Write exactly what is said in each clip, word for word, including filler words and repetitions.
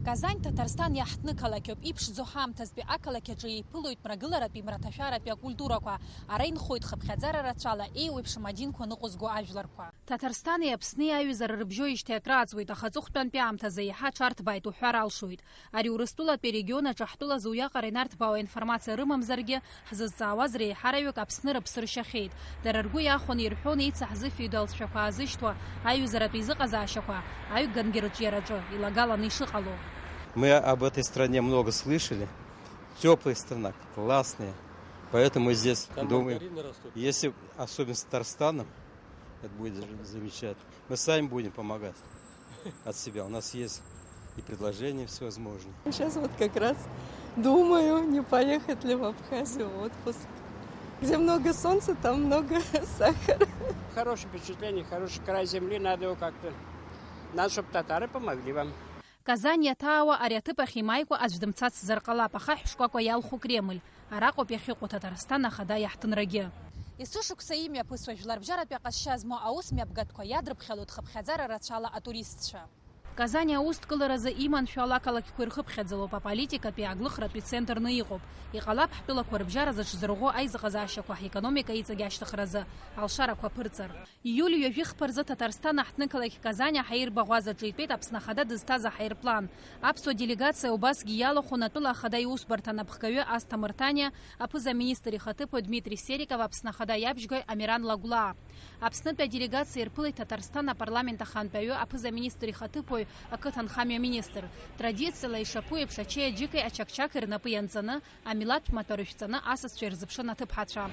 Казань Ҭаҭарсҭан иаҳҭны қалақьоуп, иԥшӡоу ҳаамҭазтәи ақалақь аҿы еиԥылоит мрагыларатәи, мраҭашәаратәи акультурақәа, ара инхоит хыԥхьаӡара рацәала еиуеиԥшым адинқәа ныҟәызго ажәларқәа. Ҭаҭарсҭани Аԥсни аиҩызара рыбжьоижьҭеи акрааҵуеит, аха аҵыхәтәантәи аамҭазы еиҳа аҽарҭбааит уҳәар алшоит. Ари Урыстәылатәи арегион аҿы ҳтәылазы уиаҟара инарҭбаауа информациа рымамзаргьы, ҳзызҵаауаз реиҳараҩык Аԥсны рыԥсы ршьахьеит. Дара ргәы иахәаны ирҳәон еицаҳзыфҩыдоу алҵшәақәа аазышьҭуа, аҩызаратә еизыҟазаашьақәа, аҩгангьы рыҿиараҿы илагаланы ишыҟало. Мы об этой стране много слышали. Теплая страна, классная. Поэтому здесь, там думаю, мандарины растут, если особенно с Татарстаном, это будет замечательно. Мы сами будем помогать от себя. У нас есть и предложения всевозможные. Сейчас вот как раз думаю, не поехать ли в Абхазию в отпуск. Где много солнца, там много сахара. Хорошее впечатление, хороший край земли, надо его как-то, надо, чтобы татары помогли вам. Казань иаҭаауа ари аҭыԥ ахь имааикәа аӡә дымцацзар ҟалап, ахаҳә шкәакәа иалху Кремль. Араҟоуп иахьыҟоу Ҭаҭарсҭан ахада иаҳҭынрагьы. Есышықәса имҩаԥысуа жәларбжьаратәи аҟазшьа змоу аусмҩаԥгатәқәа иадрыԥхьалоит хыԥхьаӡара рацәала атуристцәа. Казани аусҭкыларазы иманшәо алақалақьқәа ирхыԥхьаӡалоуп, аполитикатәи аглыхратәи центрны иҟоуп. Иҟалап ҳтәылақәа рыбжьара зыҽзырӷәӷәо аизыҟазаашьақәа ҳекономика иҵегь ашьҭыхразы алшарақәа ԥырҵар. Иуль ҩажәи хԥа рзы Ҭаҭарсҭан аҳҭнықалақь Казань аҳаирбаӷәаза ҿитәеит Аԥсны ахада дызҭаз аҳаирплан. Аԥсуа делегациа убасгьы иалахәын атәыла ахада иусбарҭа анапхгаҩы Асҭа Мырҭаниа, аԥыза-министр ихаҭыԥуаҩ Дмитри Сериков, Аԥсны ахада иабжьгаҩ Амиран Лагәлаа. Аԥснытәи аделегациа ирԥылеит Ҭаҭарсҭан апарламент ахантәаҩы, аԥыза-министр ихаҭыԥуаҩ, ақыҭанхамҩа министр. Традициала ишаԥу еиԥш, ачеи аџьыкеи ачақчақи рнапы ианҵаны, амилаҭтә маҭәа рышәҵаны, асасцәа ирзыԥшын аҭыԥҳацәа.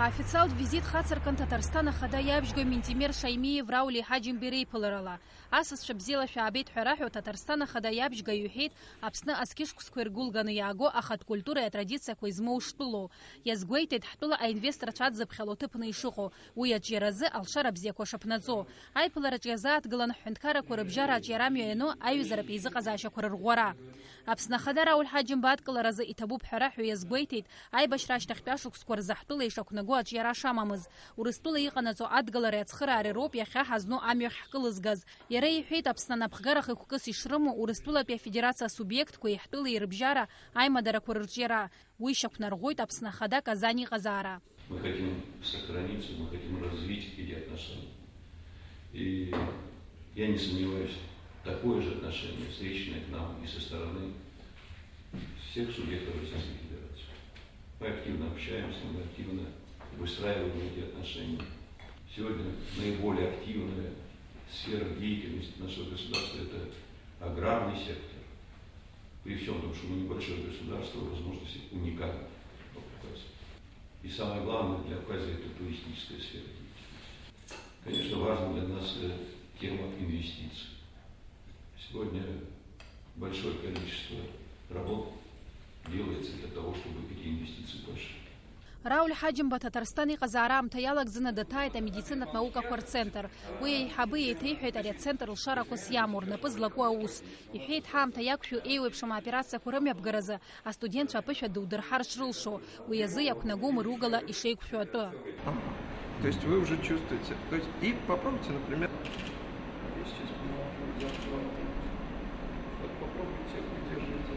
Аофициалтә визит хацыркын Ҭаҭарсҭан ахада иабжьгаҩ Минтимер Шаимиев Рауль Ҳаџьымба реиԥыларала. Асасцәа бзиала шәаабеит ҳәа раҳәо, Ҭаҭарсҭан ахада иабжьгаҩ иҳәеит, Аԥсны азқьышықәсқәа иргәылганы иааго ахатә культуреи атрадициақәеи змоу штәылоу. Иазгәеиҭеит, ҳтәыла аинвесторцәа адзыԥхьало ҭыԥны ишыҟоу, уи аҿиаразы алшара бзиақәа шаԥнаҵо. Аиԥылараҿ иазааҭгылан ҳҳәынҭқаррақәа рыбжьара аҿиарамҩа иану аҩызаратә еизыҟазаашьақәа рырӷәӷәара. Аԥсны ахада Рауль Ҳаџьымба адкыларазы иҭабуп ҳәа раҳәо иазгәеиҭеит, аибашьра ашьҭахьтәи ашықәсқәа рзы ҳтәыла ишақәнаго аҿиара шамамыз. Урыстәыла иҟанаҵо адгылареи ацхыраареи роуп иахьа ҳазну амҩахь ҳкылызгаз. Иара иҳәеит, Аԥсны анапхгара хықәкыс ишрымоу Урыстәылатәи Афедерациа асубиектқәеи ҳтәылеи рыбжьара аимадарақәа рырҿиара. Уи шьақәнарӷәӷәоит Аԥсны ахада Казань иҟазаара. Мы хотим сохраниться, мы хотим развить эти отношения. И я не сомневаюсь, такое же отношение встречное к нам и со стороны всех субъектов Российской Федерации. Мы активно общаемся, мы активно выстраиваем эти отношения. Сегодня наиболее активная сфера деятельности нашего государства — это аграрный сектор. При всем том, что мы небольшое государство, возможности уникальны для Кавказа. И самое главное для Кавказа — это туристическая сфера деятельности. Конечно, важна для нас, э, тема инвестиций. Сегодня большое количество работ делается для того, чтобы эти инвестиции пошли. Рауль Ҳаџьымба Ҭаҭарсҭан иҟазаара аамҭа иалагӡаны даҭааит амедицинатә наукақәа рцентр. Уи аиҳабы еиҭеиҳәеит ари ацентр лшарақәас иамоу, рнапы злаку аус. Иҳәеит, ҳаамҭа иақәшәо еиуеиԥшым аоперациақәа рымҩаԥгаразы астудентцәа аԥышәа дудырҳар шрылшо, уи азы иақәнагом ругала ишеиқәшәо атәы. То есть вы уже чувствуете. То есть и попробуйте, например, вот попробуйте, выдержите.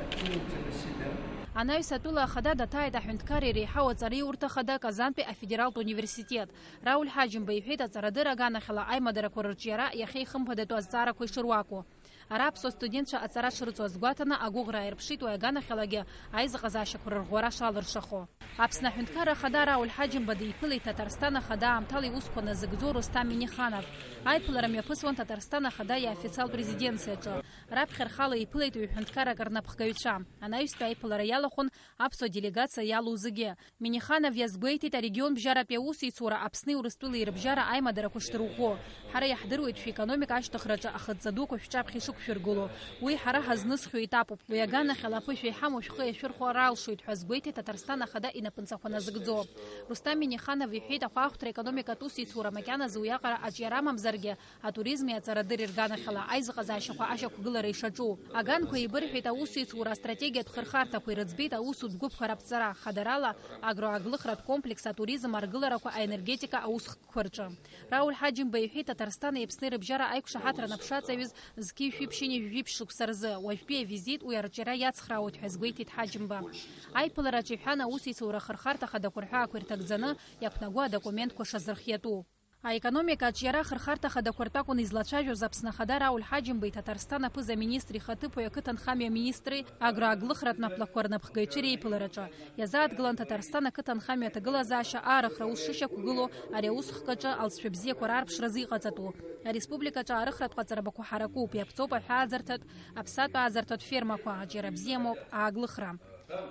Оттяните на себя. Анаҩс атәыла ахада даҭааит аҳәынҭқарра иреиҳау аҵараиурҭа хада Казантәи афедералтә университет. Рауль Ҳаџьымба иҳәеит, аҵарадырра аганахьала аимадарақәа рырҿиара иахьа ихымԥадатәу азҵаарақәа ишыруаку. Ара аԥсуа студентцәа аҵара шрыҵоу азгәаҭаны, агәыӷра ааирԥшит уи аганахьалагьы аизыҟазаашьақәа рырӷәӷәара шалыршахо. Аԥсны аҳәынҭқарра ахада Рауль Ҳаџьымба диԥылеит Ҭаҭарсҭан ахада аамҭала иусқәа назыгӡо Рустам Миниханов. Аиԥылара мҩаԥысуан Ҭаҭарсҭан ахада иофициалтә резиденциаҿы. Раԥхьа рхала иԥылеит ҩ-ҳәынҭқаррак рнапхгаҩцәа. Анаҩстәи аиԥылара иалахәын аԥсуа делегациа иалоу зегьы. Миниханов иазгәеиҭеит, арегион бжьаратәи аусеицура Аԥсни Урыстәылеи рыбжьара аимадарақәа шдырӷәӷәо. Ҳара иаҳдыруеит шәекономика ашьҭыхраҿы ахыҵӡа дуқәа шәҿаԥхьа ишықәшәыргыло. Уи ҳара ҳазнысхьоу етапуп. Уи аганахьала аԥышәа иҳамоу шәхы иашәырхәар алшоит ҳәа азгәеиҭеит Ҭаҭарсҭан ахада Пынҵақәа назыгӡо. Рустам Миниханов иҳәеит, ахәаахәҭра аекономикатә усеицура макьаназы уиаҟара аҿиара амамзаргьы, атуризми аҵарадырреи рганахьала аизыҟазаашьақәа ашьақәгылара ишаҿу. Аганқәа еибырҳәеит аусеицура астратегиатә хырхарҭақәа, ирыӡбеит аусутә гәыԥқәа раԥҵара, хадарала агроаглыхратә комплекс, атуризм, аргыларақәа, аенергетика аусхкқәа рҿы. Рауль Ҳаџьымба иҳәеит, Ҭаҭарсҭани Аԥсни рыбжьара аиқәшаҳаҭра анаԥшаҵаҩыз зқьи жәшәи ԥшьынҩажәи жәиԥшь шықәса рзы, уажәтәи авизит уи арҿиара иацхраауеит ҳәа азгәеиҭеит Ҳаџьымба. Аиԥылараҿы иҳәан, аусеицура ахырхарҭа ахадақәа рҳәаақәа ирҭагӡаны иақәнаго адокументқәа шазырхиатәу. Аекономика аҿиара ахырхарҭа ахадақәа ртәы акәын излацәажәоз Аԥсны Ахада Рауль Ҳаџьымба Ҭаҭарсҭан аԥыза-министр ихаҭыԥуаҩ ақыҭанхамҩа аминистри агроаглыхратә наплакқәа рнапхгаҩцәеи реиԥылараҿы. Иазааҭгылан Ҭаҭарсҭан ақыҭанхамҩа аҭагылазаашьа аарыхра аус шышьақәгылоу ари аусхкаҿы алҵшәа бзиақәа раарԥшразы иҟаҵатәу. Ареспубликаҿы аарыхратә ҟаҵарбақәа ҳаракуп, иаԥҵоуп аҳәааӡарҭатә, аԥсаатә ааӡарҭатә фермақәа, аҿиара бзиамоуп ааглыхра.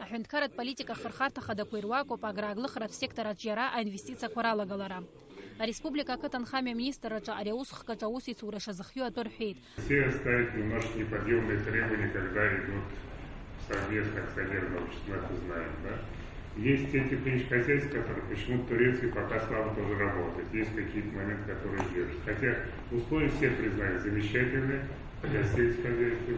Аҳәынҭқарратә политика ахырхарҭа ахадақәа ируакуп аграаглыхратә сектор аҿиара, аинвестициақәа ралагалара. Ареспублика ақыҭанхамҩа аминистрраҿы ари аусхкаҿы аусеицура шазыхиоу атәы рҳәеит. Все ставят немножко неподъёмные требования, когда идут совместно акционерное общество, мы это знаем, да? Есть те тепличные хозяйства, которые почему-то турецкие пока слабо тоже работают. Есть какие-то моменты, которые сдерживают. Хотя условия все признают замечательные для сельского хозяйства,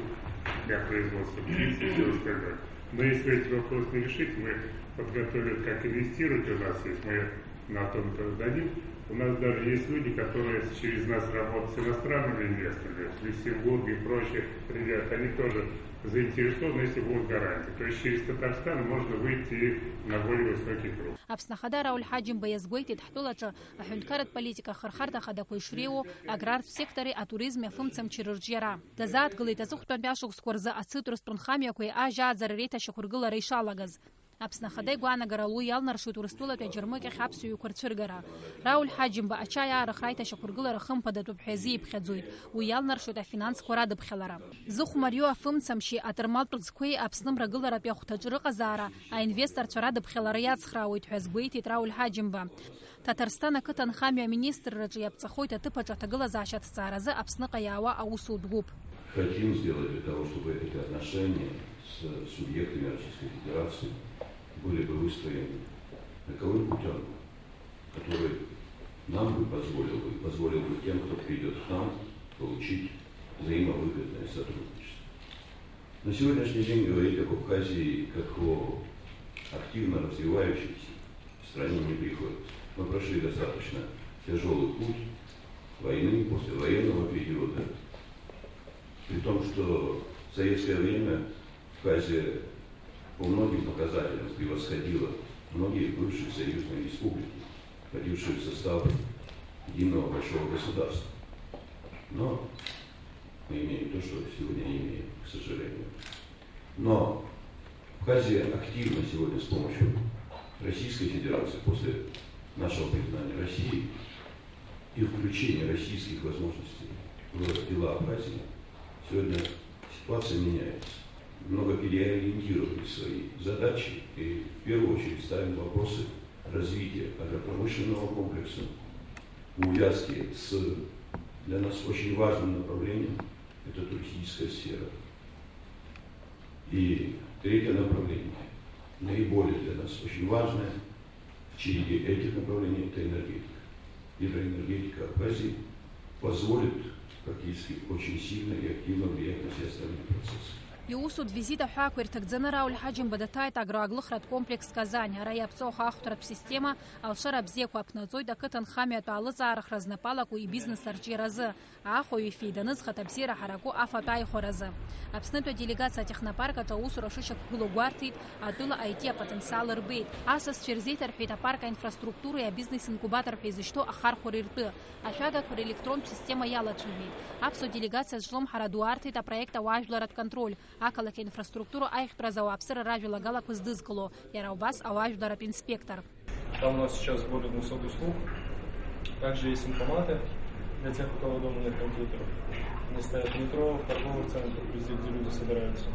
для производства птицы и всего остального. Но если эти вопросы не решить, мы подготовили, как инвестировать у нас есть, мы на том-то дадим. У нас даже есть люди, которые через нас работают с иностранными инвесторами, с Люксембурга и прочих ребят. Они тоже заинтересованы, если будут гарантии. То есть через Татарстан можно выйти на более высокий круг. Аԥсны Ахада Рауль Ҳаџьымба иазгәеиҭеит, ҳтәылаҿы аҳәынҭқарратә политика ахырхарҭа ахадақәа ишреиуоу аграртә сектори атуризми афымцамчи рырҿиара. Дазааҭгылеит аҵыхәтәантәи ашықәсқәа рзы ацитрустә нхамҩақәеи ажьааӡара реиҭашьақәыргылара ишалагаз. Аԥсны Ахада игәаанагара лу иалнаршоит Урыстәылатәи аџьармыкьахь аԥсуаҩқәа рцәыргара. Рауль Ҳаџьымба ачаи аарыхра аиҭашьақәыргылара хымԥадатәуп ҳәа иазиԥхьаӡоит, уи иалнаршоит афинансқәа радыԥхьалара. Зыхә мариоу афымцамчи атырмалтә ҵқәеи Аԥсны мрагыларатәи ахәҭаҿы рыҟазаара аинвесторцәа радыԥхьалара иацхраауеит ҳәа азгәеиҭеит Рауль Ҳаџьымба. Ҭаҭарсҭан ақыҭанхамҩа аминистрраҿы иаԥҵахоит аҭыԥаҿы аҭагылазаашьа аҭҵааразы Аԥсныҟа иаауа аусутә гәыԥ. Хотим сделать для того, чтобы эти отношения с субъектами Российской Федерации были бы выстроены таковым путём, который нам бы позволил бы, позволил бы тем, кто придёт к нам, получить взаимовыгодное сотрудничество. На сегодняшний день говорить об Абхазии как о активно развивающейся стране не приходится. Мы прошли достаточно тяжёлый путь войны, послевоенного периода. При том, что в советское время Абхазия по многим показателям превосходила многие бывшие союзные республики, входившие в состав единого большого государства. Но мы имеем то, что сегодня имеем, к сожалению. Но Абхазия активно сегодня с помощью Российской Федерации, после нашего признания России и включения российских возможностей в дела Абхазии, сегодня ситуация меняется. Много переориентировали свои задачи и в первую очередь ставим вопросы развития агропромышленного комплекса в увязке с для нас очень важным направлением, это туристическая сфера. И третье направление, наиболее для нас очень важное в череде этих направлений, это энергетика. Гидроэнергетика Абхазии позволит практически очень сильно и активно влиять на все остальные процессы. Иусутә визит аҳәаақәа ирҭагӡаны Рауль Ҳаџьымба даҭааит агроаглыхратә комплекс Казань. Ара иаԥҵоу ахәаахәҭратә система алшара бзиақәа аԥнаҵоит ақыҭанхамҩатә аалыҵаарахра знапы алаку ибизнес арҿиаразы, аахәаҩ ифеида нызхат абзиара ҳараку афатә аихәаразы. Аԥснытәи аделегациа атехнопарк аҿы аусура шышьақәгылоу гәарҭеит, атәыла I T апотенциал рбеит. Асасцәа ирзеиҭарҳәеит апарк аинфраструктуреи абизнес-инкубатор ҳәа изышьҭоу ахархәареи ртәы. Ашәагақәа релектронтә система иалацәажәеит. Аԥсуа делегациа зҿлымҳара ду арҭеит апроект ауаажәларатә контроль, ақалақь аинфраструктура аиӷьтәразы ауааԥсыра ражәалагалақәа здызкыло, иара убас ауаажәларатә инспектор. Там у нас сейчас более двухсот услуг. Также есть инфоматы для тех, у кого дома нет компьютеров. Они стоят в метро, в торговых центрах, везде, где люди собираются.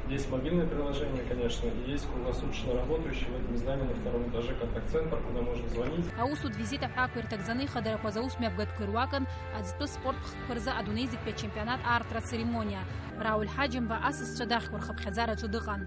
Есть мобильное приложение, конечно, и есть круглосуточно работающий в этом здании на втором этаже контакт-центр, куда можно звонить. Аусутә визит аҳәаақәа ирҭагӡаны ихадарақәаз аусмҩаԥгатәқәа ируакын аӡтәы спорт хкқәа рзы адунеи зегьтәи ачемпионат аартра ацеремониа. Рауль Ҳаџьымба асасцәа дахьуа рхыԥхьаӡараҿы дыҟан.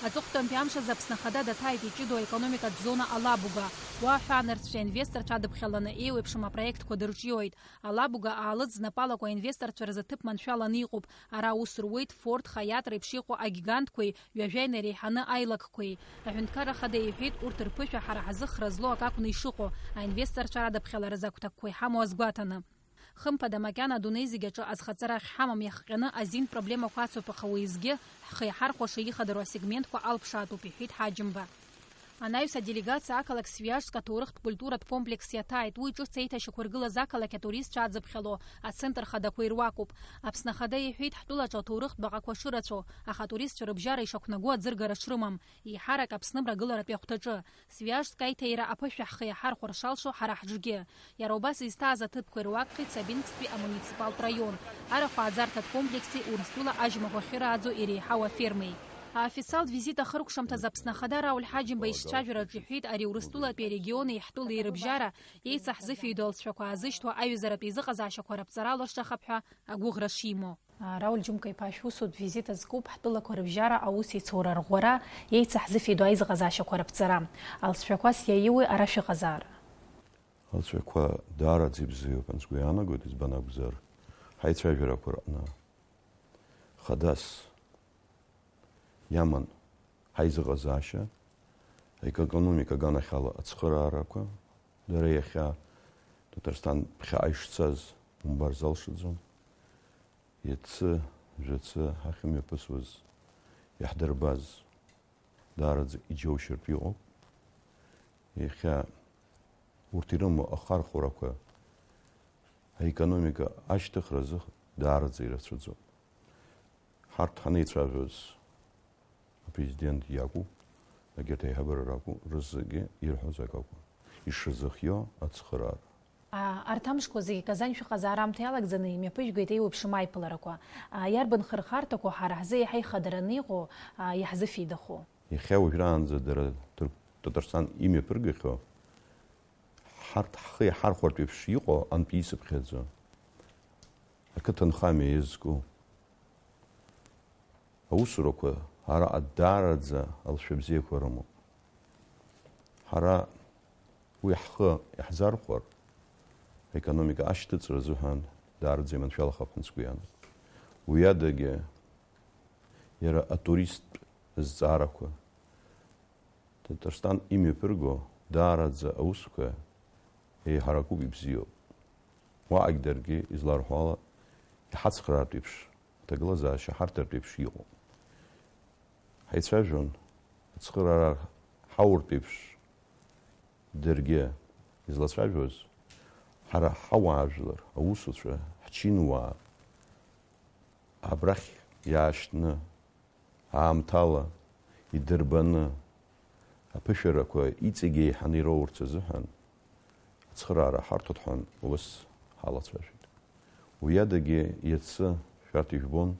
Аҵыхәтәантәи амш азы Аԥсны Ахада даҭааит иҷыдоу аекономикатә зона Алабуга. Уа аҳәаанырцәтәи аинвесторцәа адыԥхьаланы еиуеиԥшым апроектқәа дырҿиоит. Алабуга аалыҵ знапалақәа аинвесторцәа рзы ҭыԥ маншәаланы иҟоуп. Ара аус руеит Форд, Хаиат реиԥш иҟоу агигантқәеи ҩажәа инареиҳаны аилакқәеи. Аҳәынҭқарра Ахада иҳәеит, урҭ рԥышәа ҳара ҳзы хра злоу акы акәны ишыҟоу, аинвесторцәа радыԥхьаларазы агәҭакқәа иҳамоу азгәаҭаны. Хымԥада, макьана адунеи зегь аҿы азхаҵара ахьҳамам иахҟьаны азин проблемақәа ацуп, аха уеизгьы ҳхы иаҳархәаша ихадароу асегментқәа алԥшаатәуп, иҳәеит Ҳаџьымба. Анаҩс аделегациа ақалақь Свиажск аҭоурыхтә культуратә комплекс иаҭааит. Уи ҿыц еиҭашьақәыргылаз ақалақь атуристцәа аӡыԥхьало ацентр хадақәа ируакуп. Аԥсны Ахада иҳәеит, ҳтәылаҿы аҭоурыхтә баҟақәа шырацәоу, аха атуристцәа рыбжьара ишақәнаго аӡыргара шрымам, еиҳарак Аԥсны мрагыларатәи ахәҭаҿы. Свиажск аиҭаира аԥышәа ҳхы иаҳархәар шалшо ҳара ҳҿгьы. Иара убас изҭааз аҭыԥқәа ируакхеит Сабинктәи амуниципалтә раион, арахә ааӡарҭатә комплекси Урыстәыла ажьмахә ахьырааӡо иреиҳау афермеи. Аофициалтә визит ахыркәшамҭаз Аԥсны Ахада Рауль Ҳаџьымба ишцәажәараҿ иҳәеит, ари Урыстәылатәи арегиони ҳтәылеи рыбжьара еицаҳзыфҩыдоу алҵшәақәа аазышьҭуа аҩызаратә еизыҟазаашьақәа раԥҵара лыршахап ҳәа агәыӷра шимоу. Рауль Џьымка-иԥа, шәусутә визит азкуп ҳтәылақәа рыбжьара аус еицура рӷәӷәара, еицаҳзыфҩыдоу аизыҟазаашьақәа раԥҵара. Алҵшәақәас иаиуи ара шәыҟазаара? Алҵшәақәа даараӡа ибзиоуп, ан сгәы иаанагоит, избан акәзар, ҳаицәажәарақәа рҟны хадас иаман ҳаизыҟазаашьа, аекономика аганахьала ацхыраарақәа, дара иахьа Ҭаҭарсҭан ԥхьаҟа ишцаз умбар залшаӡом. Иацы, жәацы ҳахьымҩаԥысуаз, иаҳдырбаз даараӡа иџьоушьартә иҟоуп. Иахьа урҭ ирымоу ахархәарақәа аекономика ашьҭыхразы даараӡа ирацәаӡоуп. Ҳарҭ ҳанеицәажәоз, апрезидент иакәу, егьырҭ аиҳабыра ракәу, рызегьы ирҳәоз акакәын, ишазыхиоу ацхыраара. А, арҭ амшқәа зегьы Казань шәыҟазаара аамҭа иалагӡаны имҩаԥыжәгеит еиуеиԥшым аиԥыларақәа. А, иарбан хырхарҭақәоу ҳара ҳзы еиҳа ихадараны иҟоу, а, иаҳзыфидахо? Иахьа уажәраанӡа дара Ҭырқә-, Татарсҭан имҩаԥыргахьоу ҳарҭ ҳхы иаҳархәартә еиԥш иҟоу антәи исыԥхьаӡо, ақыҭанхамҩа иазку аусурақәа араҟа даараӡа алшәа бзиақәа рымоуп. Ҳара уи ҳхы иаҳзархәар, аекономика ашьҭыҵра азыҳәан даараӡа иманшәалахап ҳәа сгәы иаанагоит. Уи адагьы иара атуристтә зҵаарақәа, Татарсҭан имҩаԥырго даараӡа аусқәа еиҳаракуп, ибзиоуп. Уаҟагь даргьы изларҳәо ала, иҳацхраартә еиԥш, аҭагылазаашьа ҳарҭартә еиԥш иҟоуп. Ҳаицәажәон, ацхыраара ҳауртә еиԥш, даргьы излацәажәоз, ҳара ҳауаажәлар, аусуцәа, ҳчинуаа, абрахь иаашьҭны, аамҭала идырбаны, аԥышәарақәа иҵегь еиҳаны ироурц азыҳәан, ацхыраара ҳарҭоит ҳәа ус ҳалацәажәеит. Уи адагьы иацы шәарҭ ижәбон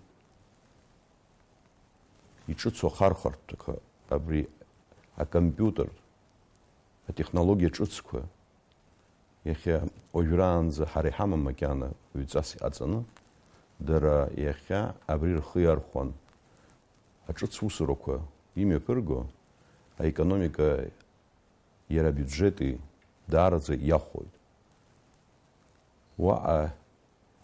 иҿыцу ахархәарҭақәа, абри акомпиутер, атехнологиа ҿыцқәа, иахьа уажәраанӡа ҳара иҳамам макьана уаҩҵас иҟаҵаны, дара иахьа абри рхы иархәан, аҿыц усурақәа имҩаԥырго, аекономика иара абиуџьети даараӡа иахәоит. Уаҟа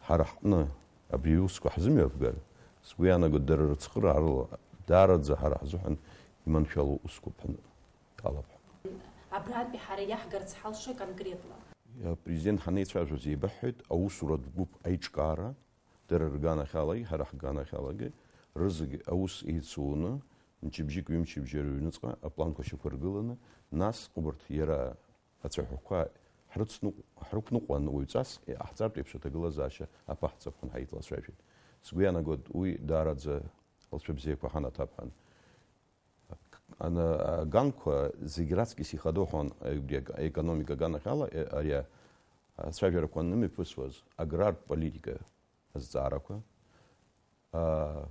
ҳара ҳҟны абри аусқәа ҳзымҩаԥгар, сгәы иаанагоит, дара рыцхыраарыла даараӡа ҳара ҳзыҳәан иманшәалоу усқәоуп ҳәа алаҳәа. Абрантәи ҳара иаҳгарц ҳалшои конкретла? Апрезидент ҳанеицәажәоз еибаҳҳәеит аусуратә гәыԥ аиҿкаара, дара рганахьалагьы, ҳара ҳганахьалагьы, рызегь аус еицуны, мчыбжьык, ҩымчыбжьа рыҩныҵҟа апланқәа шьақәыргыланы, нас убарҭ иара ацәаҳәақәа ҳрыцныҟә-, ҳрықәныҟәан уаҩҵас иҟаҳҵартә еиԥш аҭагылазаашьа аԥаҳҵап ҳәа ҳаиҭлацәажәеит. Сгәы иаанагоит, уи даараӡа алҵшәа бзиақәа ҳанаҭап ҳәа. Ана-, аганқәа зегь раҵкыс ихадоу ҳәа, абри аекономика аганахьала, е-, ари ацәажәарақәа анымҩаԥысуаз, аграртә политика азҵаарақәа, аа,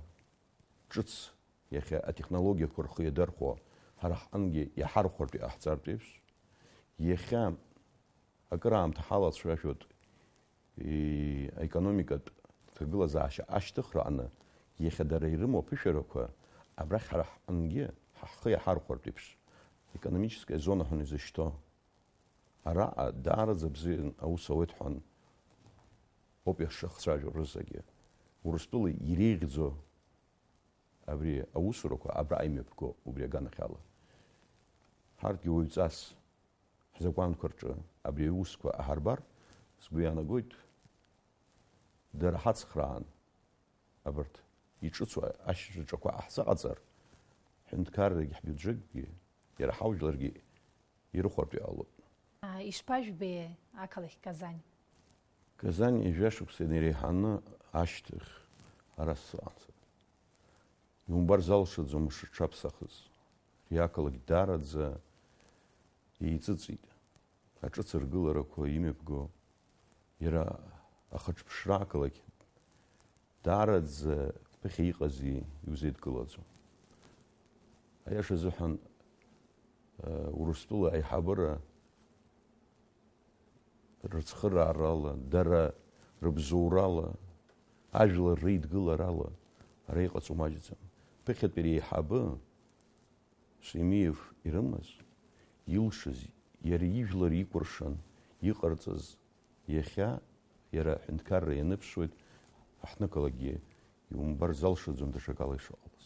ҿыц иахьа атехнологиақәа рхы иадархәо, ҳара ҳҟынгьы иаҳархәартә иҟаҳҵартә еиԥш, иахьа акыраамҭа ҳалацәажәоит, и-, аекономикатә ҭагылазаашьа ашьҭыхраҟны, иахьа дара ирымоу аԥышәарақәа абрахь ҳара ҳҟынгьы ҳхы иаҳархәартә еиԥш, економическая зона ҳәа изышьҭоу. Араҟа даараӡа бзиан аус ауеит ҳәа ауп ишахцәажәо рызегьы. Урыстәыла иреиӷьӡоу абри аусурақәа абра имҩаԥго убри аганахьала. Ҳарҭгьы уаҩҵас ҳзакәанқәа рҿы абри аусқәа аҳарбар, сгәы иаанагоит, дара ҳацхраан, абарҭ иҿыцу ашьаҿақәа ҳзыҟаҵар, ҳҳәынҭқаррагьы ҳбиуџьетгьы, иара ҳажәларгьы ирыхәартә иҟалоит. Ишԥажәбеи ақалақь Казань? Казань ҩажәа шықәса инареиҳаны ашьҭахь ара сыҟан сара. Иумбар залшаӡом шыҽаԥсахыз. Ари ақалақь даараӡа еиҵыҵит. Аҿыц ргыларақәа имҩаԥго, иара ахыҽԥшра ақалақь даараӡа ԥыхьа иҟази иузеидкылаӡом. Аиаша азыҳәан, э, Урыстәыла аиҳабыра рыцхыраарала, дара рыбзоурала, ажәлар реидгыларала ара иҟаҵо маҷӡам. Ԥыхьатәи реиҳабы Шемиев ирымаз, илшаз, иара ижәлар икәыршан иҟарҵаз, иахьа иара аҳәынҭқарра ианыԥшуеит, аҳҭнықалақьгьы иумбар залшаӡом даҽакала ишыҟалаз.